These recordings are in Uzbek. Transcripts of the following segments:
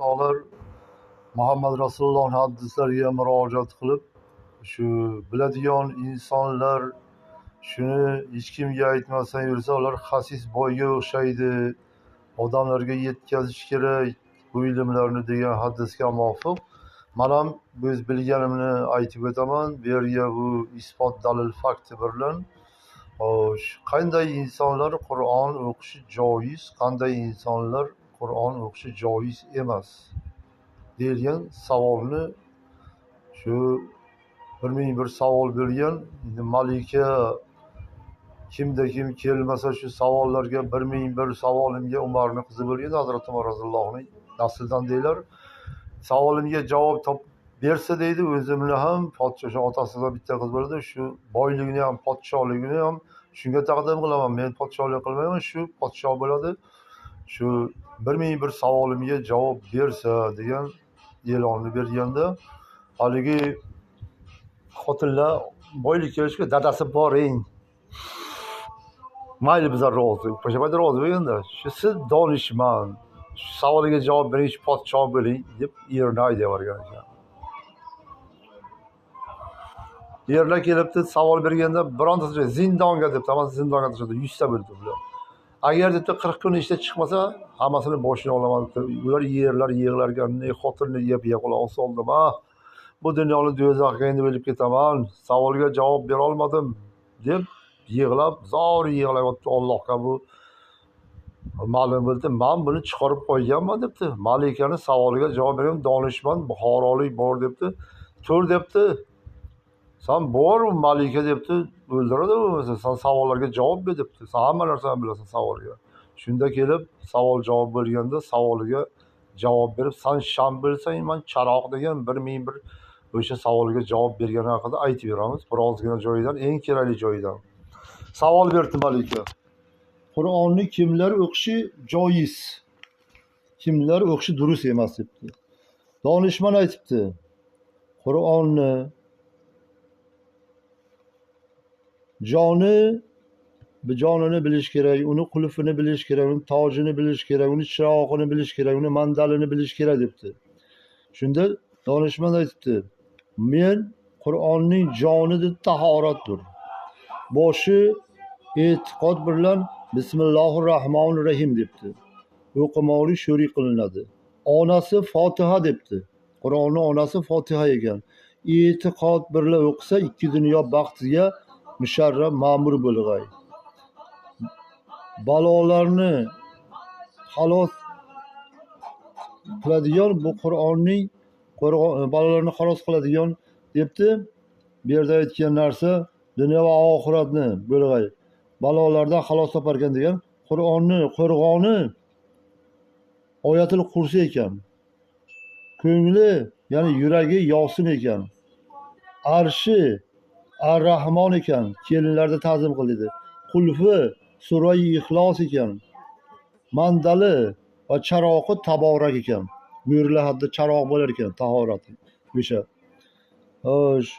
o'rtoqlar Muhammad Rasululloh hadislariga murojaat qilib, shu biladigan insonlar shuni hech kimga aytmasdan yursa, ular xasis boyga o'xshaydi, odamlarga yetkazish kerak bu ilmlarni degan hadisga muvofiq man ham o'z bilganimni aytib o'taman. Bu yerga bu isbot, dalil, fakti bilan. Xo'sh, qanday insonlar Qur'on o'qishi joiz, qanday insonlar Qur'on o'qishi joiz emas deyilgan savolni shu 1001 savol bergan. Endi malika kimda kim kelmasa shu savollarga 1001 savolimga Umarning qizi bo'lgan Hazrat Umar roziyallohu anhu naslidan deylar. Savolimga javob topib bersa deydi, o'zimni ham podsho otasidan bitta qiz bo'ladi, shu boyligini ham podsholigini ham shunga taqdim qilaman. Men podsholik qilmayman, shu podsho bo'ladi. Shu 1001 savolimga javob bersa degan e'lonni berganda haligi xotinlar boylik kelishga dadasi boring, mayli bizlar rozi, o'sha paytda rozi bo'lganda shu siz donishmand, shu savoliga javob bering, podsho bo'ling deb erini haydab yuborgan ekan. Erlar kelibdi, savol berganda birontasi zindonga deb, hammasi zindonga tashladi, 100 ta bo'ldi ular. Agar debdi 40 kun ishda chiqmasa, hammasini boshini olaman debdi. Ular yerlar yig'larkan, ne xotinni yeb yeb quloq soldim, ha. Bu dunyoni do'zaxga endi o'lib ketaman, savolga javob bera olmadim deb yig'lab, zor yig'layapti. Allohga bu ma'lum bo'ldi, men buni chiqarib qo'yganman debdi. Malikani savoliga javob bergan donishmand buxorolik bor debdi. Tur debdi. Sen bor malika debdi, o'ldiradi bo'lmasa, sen savollarga javob ber debdi. Sen hamma narsani bilasan savolga. Shunda kelib savol javob bo'lganda savoliga javob berib, sen sham bo'lsang, men charoq degan 1001 o'sha savolga javob bergani haqida aytib beramiz. Birozgina joyidan, eng kerakli joyidan. Savol berdi malika. Qur'onni kimlar o'qishi joiz, kimlar o'qishi durust emas debdi. Donishmand aytibdi, Qur'onni jonini bilish kerak, uni qulfini bilish kerak, uni tojini bilish kerak, uni chirog'ini bilish kerak, uni mandalini bilish kerak debdi. Shunda donishmand aytibdi, men Qur'onning joni deb tahoratdir. Boshi e'tiqod bilan Bismillahirrohmanirrohim debdi. O'qimoqlik shuri qilinadi. Onasi Fotiha debdi. Qur'onning onasi Fotiha ekan. E'tiqod bilan o'qisa ikki dunyo baxtiga musharraf ma'mur bo'lg'ay. Balolarni xalos qiladigan bu Qur'onning balolarni xalos qiladigan debdi. Bu yerda aytgan narsa dunyo va oxiratni bo'lg'ay. Balolardan xalos topar ekan degan Qur'onni qo'rg'oni oyatul kursi ekan. Ko'ngli, ya'ni yuragi Yosin ekan. Arshi Ar-Rahmon ekan, kelinlarda ta'zim qil dedi. Qulfi Surai Ixlos ekan. Mandali va charog'i Taborak ekan. Buyurilar hadda charog' bo'lar ekan, tahorati. O'sha. Xo'sh.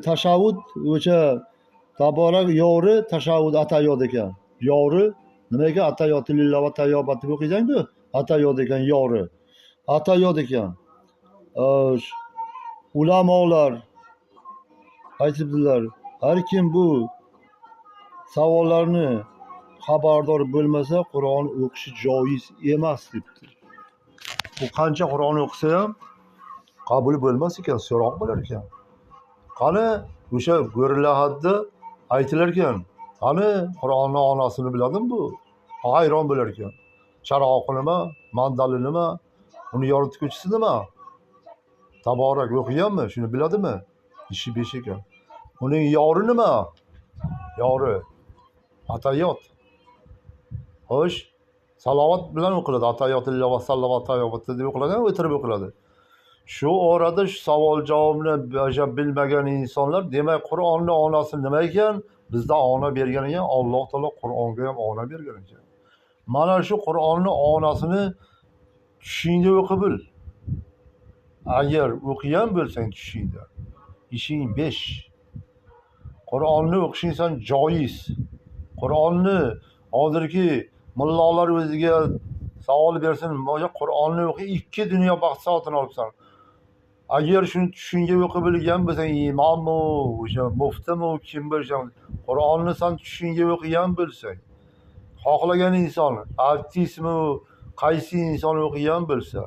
Tashavvud o'sha Taborak yori tashavvud atayod ekan. Yori nima ekan? Atayoti lillah va tayyobat deb o'qiysan-ku. Atayod ekan yori. Atayod ekan. Xo'sh. Ulamolar aytibdilar, har kim bu savollarni xabardor bo'lmasa, Qur'on o'qishi joiz emas debdi. Bu qancha Qur'on o'qisa ham qabul bo'lmas ekan, so'roq bo'lar ekan. Qani o'sha go'rillahatda aytilar ekan, qani Qur'onni onasini biladimi bu? Hayron bo'lar ekan. Charog'i nima, mandali nima, uni yorituvchisi nima? Taborak o'qiganmi? Shuni biladimi? Ishi besh ekan. Uning yori nima? Yori atayot. Xo'sh, salovat bilan o'qiladi. Atayotillah va salovat tayyobot deb o'qiladi, o'tirib o'qiladi. Shu orada shu savol javobni o'sha bilmagan insonlar, demak Qur'onni onasi nima ekan? Bizda ona bergan ekan, Alloh taolo Qur'onga ham ona bergan ekan. Mana shu Qur'onni onasini tushingda o'qib bil. Agar o'qigan bo'lsang tushingda, ishing 5. Qur'onni o'qishing sen joiz. Qur'onni hozirgi mullolar o'ziga Savol bersin, Qur'onni o'qi, ikki dunyo baxt saodatini olibsan. Agar shuni tushunga o'qib bilgan bo'lsang, imommi, o'sha muftimi, kim bo'lsang, Qur'onni san tushunga o'qigan bo'lsang, xohlagan inson, artistmi, qaysi inson o'qigan bo'lsa,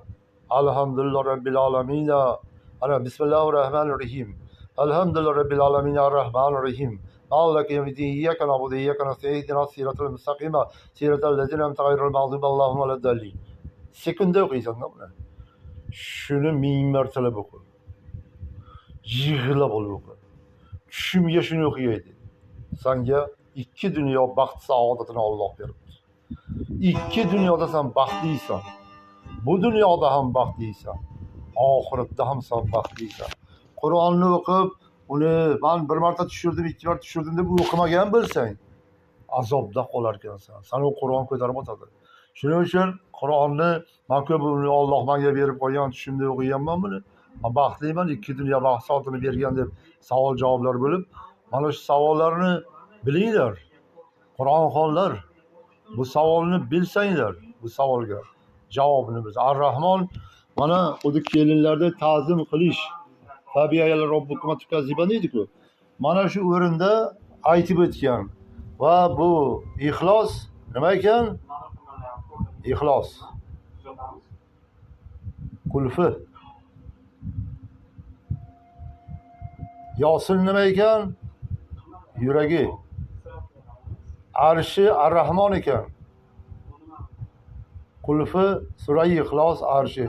alhamdulillah robbil alamin, ana bismillahir-rohmanir-rohim. Alhamdulillah robbil alamin ar-rohmanir rohim. Maliki yevmiddin, iyyaka na'budu ve iyyaka nestaîn, ihdinas siratal mustaqim, siratal lezîne en'amte ghayril mağdubi alayhim veleddallin. Sekunda o'qiysan buni. Shuni 1000 martalab o'qi. Yig'lab olib o'qi. Tushimga shuni o'qiydi. Sanga ikki dunyo baxt saodatini Alloh beribdi. Ikki dunyoda sen baxtlisan. Bu dunyoda ham baxtlisan. Oxiratda ham sen baxtlisan. Qur'onni o'qib, uni ben bir marta tushirdim, ikki marta tushirdim deb o'qimagan bo'lsang, azobda qolar ekansan. Seni u Qur'on ko'tarib o'tadi. Shuning uchun Qur'onni men ko'p uni Alloh menga berib qo'ygan tushimda o'qiganman buni. Men baxtliman, ikki dunyo baxt saodatini bergan deb savol javoblar bo'lib, mana shu savollarni bilinglar. Qur'onxonlar, bu savolni bilsanglar, bu savolga javobini biz. Ar-Rahmon mana xuddi kelinlarda ta'zim qilish tabiiylar robbukuma tukazziban deydi-ku. Mana shu o'rinda aytib o'tgan va bu ixlos nima ekan? Ixlos qulfi. Yosin nima ekan? Yuragi. Arshi Ar-Rahmon ekan. Qulfi sura Ixlos arshi.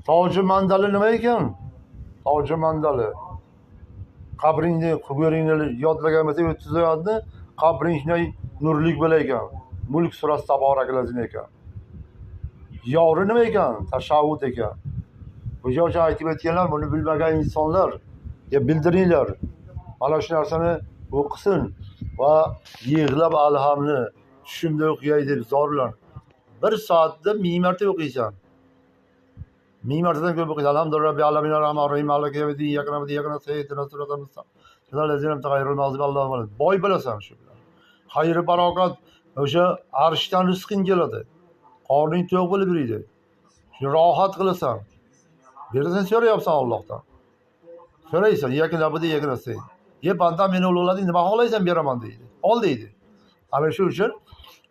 Toji mandali nima ekan? Toji mandali. Qabringni, quburingni yodlagan bo'lsa 30 oyatni, qabring shunday nurlik bo'lar ekan. Mulk surasi taborakalazin ekan. Yori nima ekan? Tashavvud ekan. O'sha aytib o'tganlar, buni bilmagan insonlar ya bildiringlar. Mana shu narsani o'qisin va yig'lab alhamni tushimda o'qiyay deb zorlan. Bir soatda 1000 marta o'qiysan. 1000 martadan ko'p o'qiysan. Alhamdulillah robbil alamin ar-rohmanir rohim maliki yevmiddin iyyaka na'budu ve iyyaka nestaîn ihdinas siratal mustaqim siratal lezîne en'amte ghayril mağdubi alayhim. Boy bo'lasan shu bilan. Xayr barokat o'sha arshdan rizqing keladi. Qorning to'q bo'lib yuriydi. Shuni rohat qilasan. Berasan, so'rayapsan Allohdan. So'raysan, iyyaka na'budu ve iyyaka nestaîn. Ye bandam meni ulug'lading, nima xohlaysan beraman deydi. Ol deydi. Ana shu uchun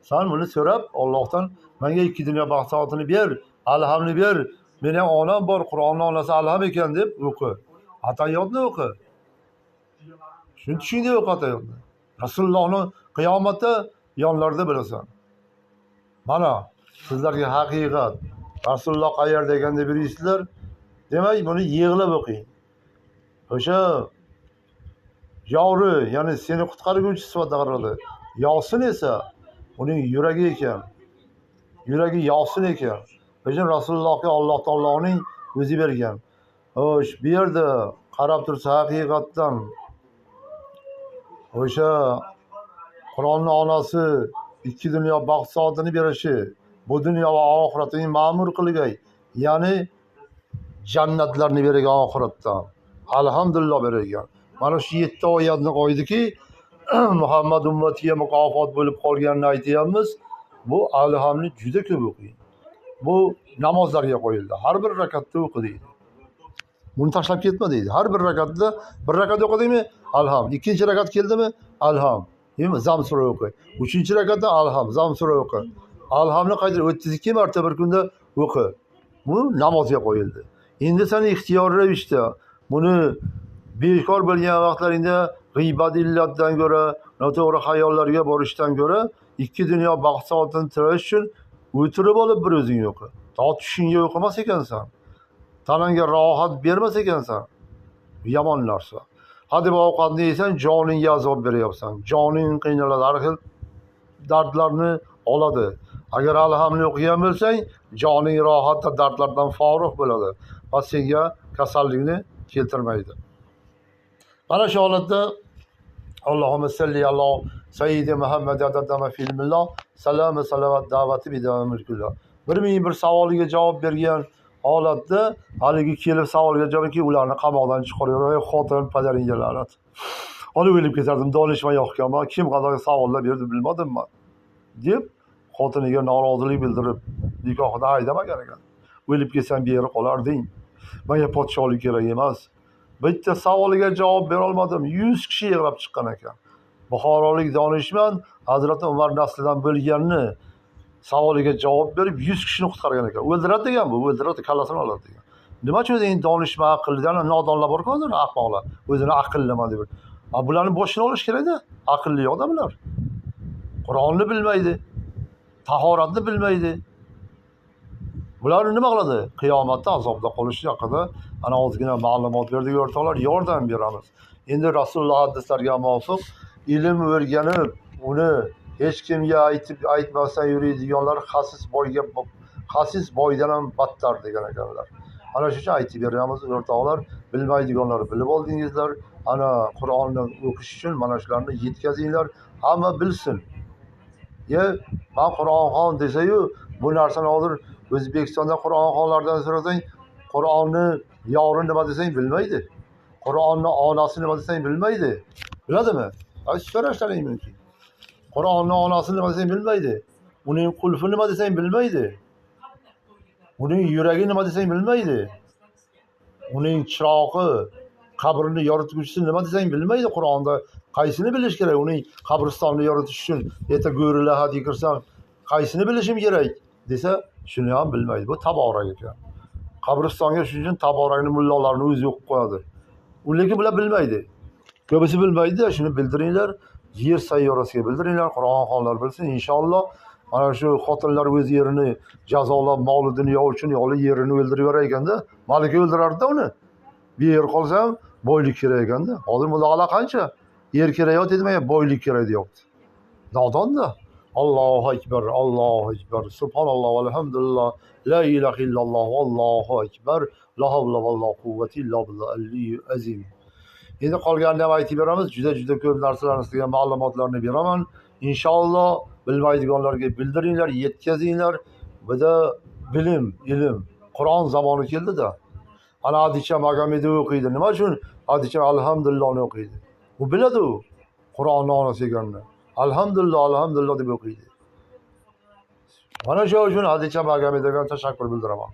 sen buni so'rab Allohdan menga ikki dunyo baxt saodatini ber, alhamni ber. Meni ham onam bor, Qur'onni onasi alham ekan deb o'qi. Atayyotni o'qi. Shuni tushing deb o'qi atayyotni. Rasulullohni qiyomatda yonlarida bilasan. Mana sizlarga haqiqat. Rasululloh qayerda ekan deb biraysizlar. Demak, buni yig'lab o'qing. O'sha yori, ya'ni seni qutqaruvchi sifatida qaraladi. Yosin esa uning yuragi ekan. Yuragi yosin ekan. O'sha Rasulullohga Alloh taoloning o'zi bergan. Xo'sh, bu yerda qarab tursa haqiqatdan o'sha Qur'onning onasi ikki dunyo baxt saodatini berishi, bu dunyo va oxiratning ma'mur qilgay, ya'ni jannatlarni bergan oxiratdan. Alhamdulillah bergan. Mana shu 7 oyatni qo'ydiki, Muhammad ummatiga mukofot bo'lib qolganini aytyapmiz. Bu alhamni juda ko'p o'qing. Bu namozlarga qo'yildi. Har bir rakatda o'qi deydi. Buni tashlab ketma deydi. Har bir rakatda bir rakat o'qidingmi? Alham. Ikkinchi rakat keldimi? Alham. Deymi? Zam sura o'qi. Uchinchi rakatda alham, zam sura o'qi. Alhamni qayta 32 marta bir kunda o'qi. Bu namozga qo'yildi. Endi sen ixtiyorli ravishda buni bekor bo'lgan vaqtlaringda g'iybat illatdan ko'ra, noto'g'ri xayollarga borishdan ko'ra ikki dunyo baxt saodatini tilash uchun o'tirib olib bir o'zing o'qi. To tushingga o'qimas ekansan. Tanangga rohat bermas ekansan. Bu yomon narsa. Hadeb ovqatni yesan, joningga azob beryapsan. Joning qiynaladi, har xil dardlarni oladi. Agar alhamni o'qigan bo'lsang, joning rohatda dardlardan forig' bo'ladi va senga kasallikni keltirmaydi. Mana shu holatda Allohumma salli ala sayyidi Muhammad adadama fil millah salama salavat da'vati bi davamil kullah. 1001 savoliga javob bergan holatda haligi kelib savolga javob ki ularni qamoqdan chiqarib, "Ey xotin, padaringga la'nat. Olib o'lib ketardim, donishmay yoqganman, kim qanaqa savollar berdi bilmadim man" deb Xotiniga norozilik bildirib nikohidan haydamagan ekan. O'lib ketsam bu yerda qolarding. Menga podshohlik kerak emas. Bitta savoliga javob bera olmadim. 100 kishi yig'lab chiqqan ekan. Buxorolik donishmand Hazrati Umar naslidan bo'lganni savoliga javob berib 100 kishini qutqargan ekan. O'ldiradi degan bu, o'ldiradi, kallasini oladi degan. Nima uchun o'zing donishmand, aqlli, nodonlar bor-ku hozir, ahmoqlar. O'zini aqlliman deb. Bularni boshini olish kerak-da. Aqlli yo'q-da bular. Qur'onni bilmaydi, tahoratni bilmaydi. Bular nima qiladi? Qiyomatda azobda qolishi haqida ana ozgina ma'lumot berdik o'rtoqlar, yordam beramiz. Endi Rasululloh hadislariga muvofiq ilm o'rganib, uni hech kimga aytib aytmasdan yuradiganlar xasis boyga, xasis boydan ham battar degan ekanlar. Ana shu uchun aytib beramiz o'rtoqlar, bilmaydiganlar bilib oldingizlar. Ana Qur'onni o'qish uchun mana shularni yetkazinglar, hamma bilsin. Ye, men Qur'onxon desa-yu, bu narsani hozir O'zbekistonda Qur'onxonlardan so'rasang, Qur'onni yori nima desang bilmaydi. Qur'onni onasi nima desang bilmaydi. Biladimi? So'rashlaring mumkin. Qur'onni onasi nima desang bilmaydi. Uning qulfi nima desang bilmaydi. Uning yuragi nima desang bilmaydi. Uning chirog'i, qabrini yorituvchisi nima desang bilmaydi. Qur'onda qaysini bilish kerak? Uning qabristonni yoritish uchun erta go'ri lahadga kirsam, qaysini bilishim kerak desa, shuni ham bilmaydi. Bu taborak ekan. Qabristonga shuning uchun taborakni mullalarni o'zi o'qib qo'yadi. U lekin bular bilmaydi. Ko'pisi bilmaydi-da, shuni bildiringlar. Yer sayyorasiga bildiringlar, Qur'onxonlar bilsin inshaalloh. Mana shu xotinlar o'z yerini jazolab, mol dunyo uchun yoli yerini o'ldirib yuborar ekanda, malika o'ldirardi uni. Bir yer qolsa ham boylik kerak ekanda. Hozir mullalar qancha yer kerak yo'q dedi, menga boylik kerak deyapti. Nodonda. Allohu akbar, Allohu akbar, subhanalloh, alhamdulillah, la ilaha illalloh, Allohu akbar, la havla va la quvvata illa billah aliyyil azim. Endi qolganini ham aytib beramiz. Juda-juda ko'p narsalarni sizga ma'lumotlarni beraman. Inshaalloh bilmaydiganlarga bildiringlar, yetkazinglar. Bu da bilim, ilm, Qur'on zamoni keldi-da. Ana Hadicha Magomedova o'qiydi. Nima uchun Hadicha alhamdulillahni o'qiydi? U biladi u Qur'onni onasi ekanini. Alhamdulillah, alhamdulillah deb o'qiydi. Mana shu uchun Hadicha Magomedovaga tashakkur bildiraman.